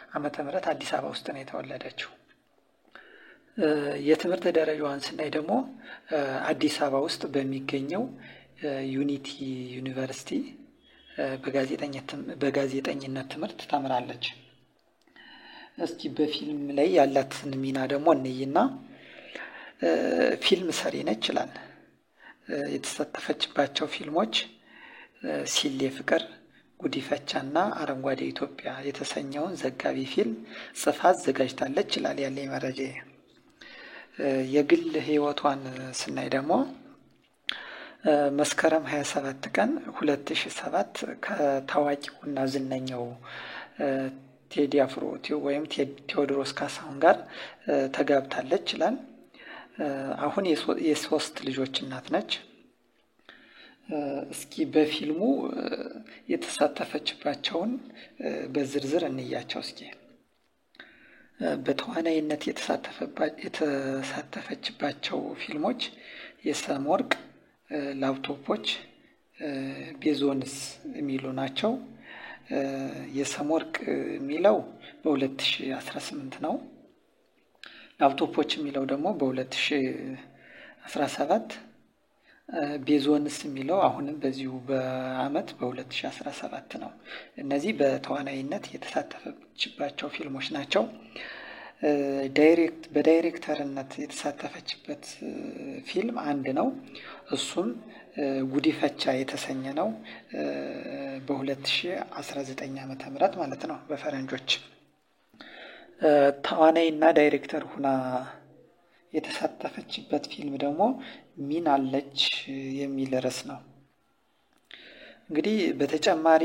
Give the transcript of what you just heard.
ዓመተ ምህረት አዲስ አበባ ውስጥ ነው የተወለደችው። የትምህርት ደረጃዋን ስናይ ደግሞ አዲስ አበባ ውስጥ በሚገኘው ዩኒቲ ዩኒቨርሲቲ በጋዜጠኝነት ትምህርት ተምራለች። እስኪ በፊልም ላይ ያላትን ሚና ደግሞ እንይና ፊልም ሰሪ ነች ይላል። የተሳተፈችባቸው ፊልሞች ሲሌ ፍቅር፣ ጉዲፈቻና አረንጓዴ ኢትዮጵያ የተሰኘውን ዘጋቢ ፊልም ጽፋ አዘጋጅታለች ይላል ያለኝ መረጃ። የግል ሕይወቷን ስናይ ደግሞ መስከረም 27 ቀን 2007 ከታዋቂው እና ዝነኛው ቴዲ አፍሮ ወይም ቴዎድሮስ ካሳሁን ጋር ተጋብታለች ይላል። አሁን የሶስት ልጆች እናት ነች። እስኪ በፊልሙ የተሳተፈችባቸውን በዝርዝር እንያቸው። እስኪ በተዋናይነት የተሳተፈችባቸው ፊልሞች የሰም ወርቅ፣ ላፕቶፖች፣ ቤዞንስ የሚሉ ናቸው። የሰም ወርቅ የሚለው በ2018 ነው። ላፕቶፖች የሚለው ደግሞ በ2017፣ ቤዞንስ የሚለው አሁንም በዚሁ በአመት በ2017 ነው። እነዚህ በተዋናይነት የተሳተፈችባቸው ፊልሞች ናቸው። በዳይሬክተርነት የተሳተፈችበት ፊልም አንድ ነው። እሱም ጉዲፈቻ የተሰኘ ነው። በ2019 ዓመተ ምህረት ማለት ነው በፈረንጆች። ተዋናይና ዳይሬክተር ሁና የተሳተፈችበት ፊልም ደግሞ ሚን አለች የሚል ርዕስ ነው። እንግዲህ በተጨማሪ